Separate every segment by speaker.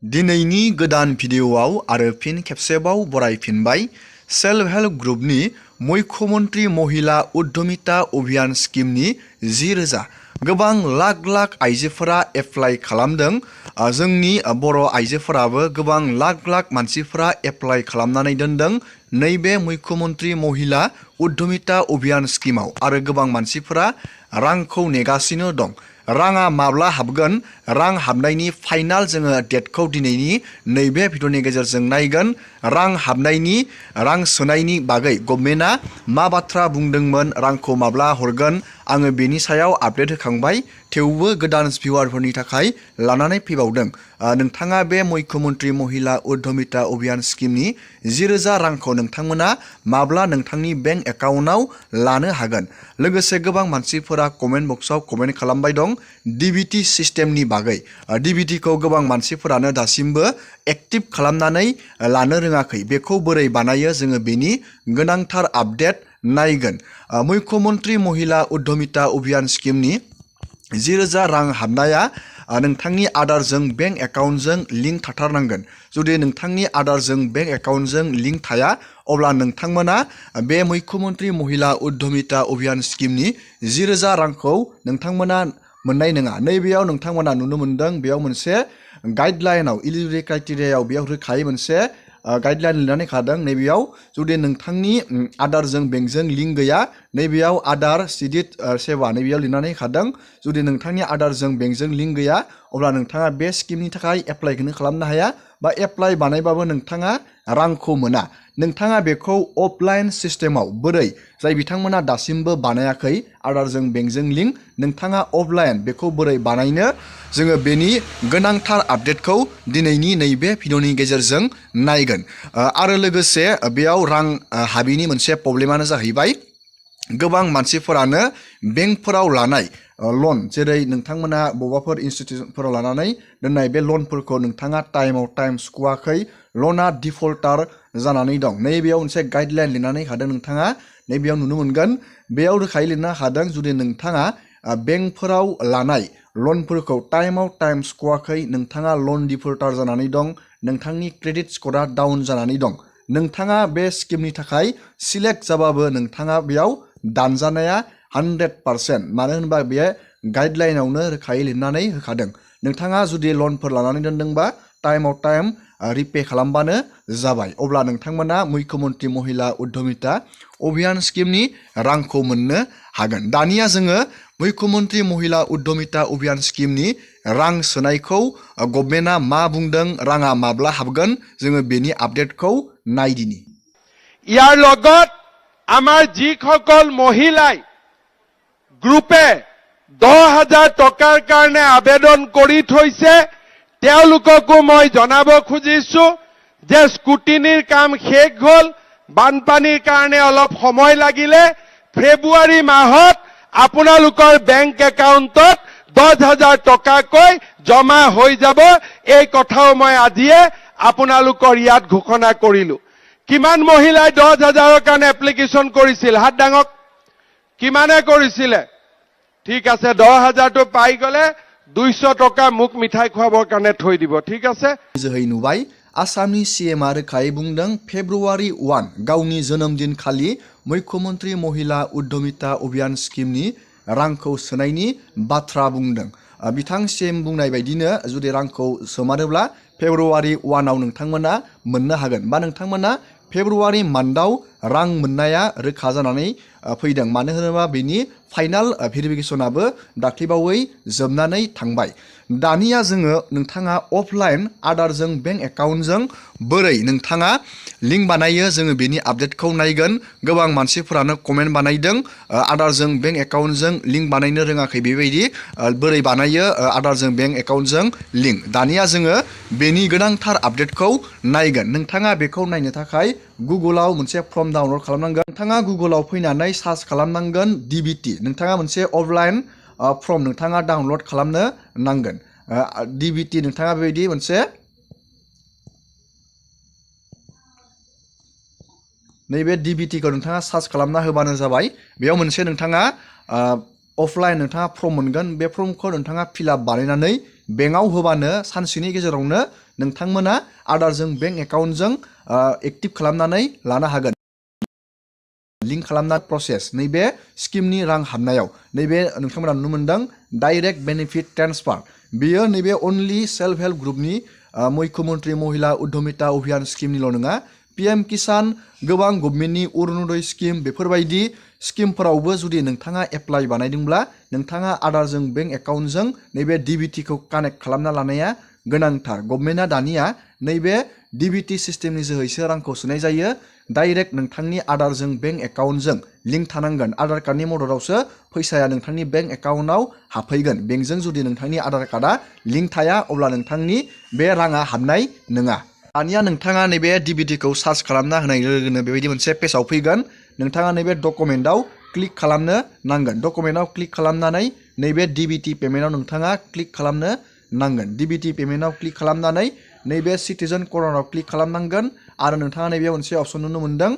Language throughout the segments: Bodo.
Speaker 1: दिनैनि गोदान भिडिअआव आरो फिन खेबसेबाव बरायफिनबाय सेल्फ हेल्प ग्रुपनि मुख्यमन्त्री महिला उद्यमिता अभियान स्किमनि 10,000 गोबां लाख लाख आइजोफोरा एप्लाइ खालामदों। जोंनि बर' आइजोफोराबो गोबां लाख लाख मानसिफोरा एप्लाइ खालामनानै दोनदों नैबे मुख्यमन्त्री महिला उद्यमिता अभियान स्किमाव आरो गोबां मानसिफोरा रांखौ नेगासिनो दं। राङा माब्ला हाबगोन, रां हाबनायनि फाइनाल जोङो डेटखौ दिनैनि नैबे भिडिअनि गेजेरजों नायगोन। रां हाबनायनि रां सोनायनि बागै गभर्नमेन्टआ मा बाथ्रा बुंदोंमोन, रांखौ माब्ला हरगोन, आङो बेनि सायाव आपडेट होखांबाय। थेवबो गोदान भिउवारफोरनि थाखाय लानानै फैबावदों। नोंथाङा बे मुख्यमन्त्री महिला उद्यमिता अभियान स्किमनि 10,000 रांखौ नोंथांमोना माब्ला नोंथांनि बेंक एकाउन्टआव लानो हागोन। लोगोसे गोबां मानसिफोरा कमेन्ट बक्सआव कमेन्ट खालामबाय दं डिबिटि सिस्टेमनि बागै। डिबिटिखौ गोबां मानसिफोरानो दासिमबो एक्टिभ खालामनानै लानो रोङाखै। बेखौ बोरै बानायो जोङो बेनि गोनांथार आपडेट नायगोन। मुख्यमन्त्री महिला उद्यमिता अभियान स्किमनि 10,000 रां हाबनाया नोंथांनि आधारजों बेंक एकाउन्टजों लिंक थाथारनांगोन। जुदि नोंथांनि आधारजों बेंक एकाउन्टजों लिंक थाया अब्ला नोंथांमोना बे मुख्यमन्त्री महिला उद्यमिता अभियान स्किमनि 10,000 रांखौ नोंथांमोना मोननाय नङा। नैबेयाव नोंथांमोना नुनो मोनदों बेयाव मोनसे गाइडलाइनाव इलिजिबिलिटि क्राइटेरियायाव बेयाव रोखायै मोनसे गाइडलाइन लिरनानै खादों। नैबेयाव जुदि नोंथांनि आधारजों बेंकजों लिंक गैया नैबेयाव आधार सिडिट सेवा नैबेयाव लिरनानै खादों। जुदि नोंथांनि आधारजों बेंकजों लिंक गैया अब्ला नोंथाङा बे स्किमनि थाखाय एप्लाइखौनो खालामनो हाया बा एप्लाइ बानायबाबो नोंथाङा रांखौ मोना। नोंथाङा बेखौ अफलाइन सिस्टेमाव बोरै, जाय बिथांमोना दासिमबो बानायाखै आधारजों बेंकजों लिंक, नोंथाङा अफलाइन बेखौ बोरै बानायनो जोङो बेनि गोनांथार आपडेटखौ दिनैनि नैबे भिडिअनि गेजेरजों नायगोन। आरो लोगोसे बेयाव रां हाबिनि मोनसे प्रब्लेमानो जाहैबाय गोबां मानसिफोरानो बेंकफोराव लानाय लन, जेरै नोंथांमोना बबेबाफोर इनस्टिटिउसनफोराव लानानै दोननाय बे लनफोरखौ नोंथाङा टाइमाव टाइम सुख'वाखै, लना डिफल्टार जानानै दं। नैबेयाव मोनसे गाइडलाइन लिरनानै हादों नोंथाङा नैबेयाव नुनो मोनगोन। बेयाव रोखायै लिरना हादों जुदि नोंथाङा बेंकफोराव लानाय लनफोरखौ टाइमाव टाइम सुख'वाखै, नोंथाङा लन डिफल्टार जानानै दं, नोंथांनि क्रेडिट स्क'रा डाउन जानानै दं, नोंथाङा बे स्किमनि थाखाय सिलेक्ट जाबाबो नोंथाङा बेयाव दानजानाया 100%। मानो होनबा बे गाइडलाइनावनो रोखायै लिरनानै होखादों। नोंथाङा जुदि लनफोर लानानै दोनदोंबा टाइमाव टाइम रिपे खालामबानो जाबाय। अब्ला नोंथांमोना मुख्यमन्त्री महिला उद्यमिता अभियान स्किमनि रांखौ मोननो हागोन। दानिया जोङो मुख्यमन्त्री महिला उद्यमिता अभियान स्किमनि रां सोनायखौ गभर्नमेन्टआ मा बुंदों, राङा माब्ला हाबगोन, जोङो बेनि आपडेटखौ नायदिनि।
Speaker 2: ইয়াৰ লগত আমাৰ যিসকল মহিলাই গ্ৰুপে 10,000 টকাৰ কাৰণে আবেদন কৰি থৈছে তেওঁলোককো মই জনাব খুজিছো যে স্কুটিনিৰ কাম শেষ হ'ল, বানপানীৰ কাৰণে অলপ সময় লাগিলে, ফেব্ৰুৱাৰী মাহত আপোনালোকৰ বেংক একাউণ্টত 10,000 টকাকৈ জমা হৈ যাব। এই কথাও মই আজিয়ে আপোনালোকৰ ইয়াত ঘোষণা কৰিলো। কিমান মহিলাই 10,000ৰ কাৰণে এপ্লিকেশ্যন কৰিছিল? হাত ডাঙক। কিমানে কৰিছিলে? ঠিক আছে, 10,000টো পাই গ'লে 200 টকা মোক মিঠাই খুৱাবৰ কাৰণে থৈ দিব। ঠিক আছে।
Speaker 1: जोहै नुबाय आसामनि सीएमआ रोखायै बुंदों फेब्रुवारि 1 गावनि जोनोम दिनखालि मुख्यमन्त्री महिला उद्यमिता अभियान स्किमनि रांखौ सोनायनि बाथ्रा बुंदों। बिथां सीएम बुंनाय बायदिनो जुदि रांखौ सोमारोब्ला फेब्रुवारि 1आव नोंथांमोना मोननो हागोन बा नोंथांमोना फेब्रुवारि मान्थआव रां मोननाया रोखा जानानै फैदों। मानो होनोबा बेनि फाइनाल भेरिफिकेसनाबो दाख्लैबावै जोबनानै थांबाय। दानिया जोङो नोंथाङा अफलाइन आधारजों बेंक एकाउन्टजों बोरै नोंथाङा लिंक बानायो जोङो बेनि आपडेटखौ नायगोन। गोबां मानसिफोरानो कमेन्ट बानायदों आधारजों बेंक एकाउन्टजों लिंक बानायनो रोङाखै, बेबायदि बोरै बानायो आधारजों बेंक एकाउन्टजों लिंक। दानिया जोङो बेनि गोनांथार आपडेटखौ नायगोन। नोंथाङा बेखौ नायनो थाखाय गुगोलाव मोनसे फर्म डाउनलड खालामनांगोन। नोंथाङा गुगोलाव फैनानै सार्च खालामनांगोन डिबिटि। नोंथाङा मोनसे अफलाइन फर्म नोंथाङा डाउनलड खालामनो नांगोन। डिबिटि नोंथाङा बेबायदि मोनसे नैबे डिबिटिखौ नोंथाङा सार्च खालामना होबानो जाबाय। बेयाव मोनसे नोंथाङा अफलाइन नोंथाङा फर्म मोनगोन। बे फर्मखौ नोंथाङा फिलआप बानायनानै बेंकआव होबानो सानसेनि गेजेरावनो नोंथांमोना आदारजों बेंक एकाउन्टजों एक्टिभ खालामनानै लानो हागोन लिंक खालामना प्रसेस नैबे स्किमनि रां हाबनायाव नैबे नोंथांमोना नुनो मोनदों डाइरेक्ट बेनिफिट ट्रेन्सफार बेयो नैबे अनलि सेल्फ हेल्प ग्रुपनि मुख्यमन्त्रि महिला उद्यमिता अभियान स्किमनिल' नङा PM किसान गोबां गभर्नमेन्टनि अरुणोदय स्किम बेफोरबायदि स्किमफोरावबो जुदि नोंथाङा एप्लाइ बानायदोंब्ला नोंथाङा आदारजों बेंक एकाउन्टजों नैबे DBTखौ कानेक्ट खालामना लानाया गोनांथार गभर्नमेन्टआ दानिया नैबे DBT सिस्टेमनि जोहैसो रांखौ सोनाय जायो डाइरेक्ट नोंथांनि आदारजों बेंक एकाउन्टजों लिंक थानांगोन आधार कार्डनि मददावसो फैसाया नोंथांनि बेंक एकाउन्टआव हाबफैगोन बेंकजों जुदि नोंथांनि आधार कार्डआ लिंक थाया अब्ला नोंथांनि बे राङा हाबनाय नङा दानिया नोंथाङा नैबे DBTखौ सार्च खालामना होनाय लोगोनो बेबायदि मोनसे पेजाव फैगोन नोंथाङा नैबे डकुमेन्टआव क्लिक खालामनो नांगोन डकुमेन्टआव क्लिक खालामनानै नैबे DBT पेमेन्टआव नोंथाङा क्लिक खालामनो नांगोन DBT पेमेन्टआव क्लिक खालामनानै नैबे सिटिजेन कर्नाराव क्लिक खालामनांगोन आरो नोंथाङा नैबे मोनसे अपसन नुनो मोनदों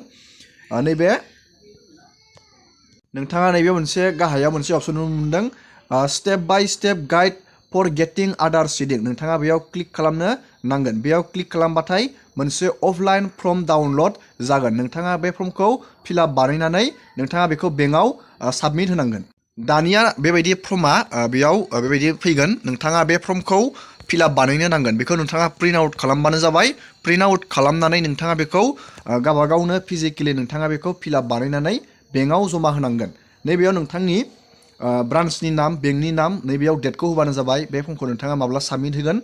Speaker 1: नोंथाङा नैबे मोनसे गाहायाव मोनसे अपसन नुनो मोनदों step by step guide for getting Aadhaar seeding नोंथाङा बेयाव क्लिक खालामनो नांगोन बेयाव क्लिक खालामबाथाय मोनसे अफलाइन फर्म डाउनलड जागोन नोंथाङा बे फर्मखौ फिलआप बानायनानै नोंथाङा बेखौ बेंकआव साबमिट होनांगोन दानिया बेबायदि फर्मा बेयाव बेबायदि फैगोन नोंथाङा बे फर्मखौ फिलआप बानायनो नांगोन बेखौ नोंथाङा प्रिन्ट आउट खालामबानो जाबाय प्रिन्ट आउट खालामनानै नोंथाङा बेखौ गावबागावनो फिजिकेलि नोंथाङा बेखौ फिलआप बानायनानै बेंकआव जमा होनांगोन नैबेयाव नोंथांनि ब्रान्चनि नाम बेंकनि नाम नैबेयाव डेटखौ होबानो जाबाय बे फर्मखौ नोंथाङा माब्ला साबमिट होगोन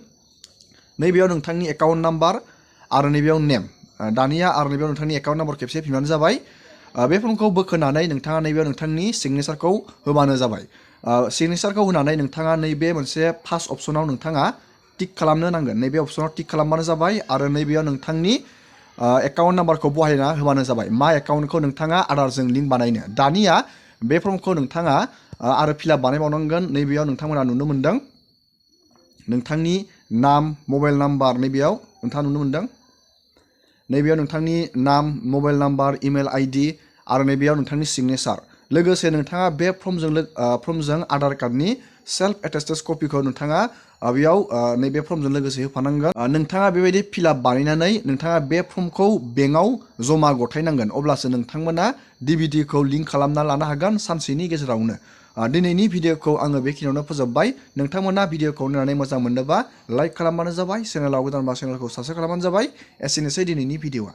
Speaker 1: नैबेयाव नोंथांनि एकाउन्ट नाम्बार आरो नैबेयाव नेम दानिया आरो नैबेयाव नोंथांनि एकाउन्ट नाम्बार खेबसे फैबानो जाबाय बे फर्मखौ बोखोनानै नोंथाङा नैबेयाव नोंथांनि सिगनेसारखौ होबानो जाबाय सिगनेसारखौ होनानै नोंथाङा नैबे मोनसे फार्स्ट अपसनाव नोंथाङा टिक खालामनो नांगोन नैबे अपसनाव टिक खालामबानो जाबाय आरो नैबेयाव नोंथांनि एकाउन्ट नाम्बारखौ बहायना होबानो जाबाय मा एकाउन्टखौ नोंथाङा आदारजों लिंक बानायनो दानिया बे फर्मखौ नोंथाङा आरो फिलआप बानायबावनांगोन नैबेयाव नोंथांमोना नुनो मोनदों नोंथांनि नाम मबाइल नाम्बार नैबेयाव नोंथाङा नुनो मोनदों नैबेयाव नोंथांनि नाम मबाइल नाम्बार इमेल ID आरो नैबेयाव नोंथांनि सिगनेसार लोगोसे नोंथाङा बे फर्मजों आधार कार्डनि सेल्फ एटेस्टेड कपिखौ नोंथाङा बेयाव नैबे फर्मजों लोगोसे होफानांगोन नोंथाङा बेबायदि फिलआप बानायनानै नोंथाङा बे फर्मखौ बेंकआव जमा गथायनांगोन अब्लासो नोंथांमोना DBTखौ लिंक खालामना लानो हागोन सानसेनि गेजेरावनो दिनैनि भिडिअखौ आङो बेखिनियावनो फोजोबबाय नोंथांमोना भिडिअखौ नायनानै मोजां मोनदोंबा लाइक खालामबानो जाबाय चेनेलाव गोदानबा चेनेलखौ साबस्क्राइब खालामबानो जाबाय एसेनोसै दिनैनि भिडिअआ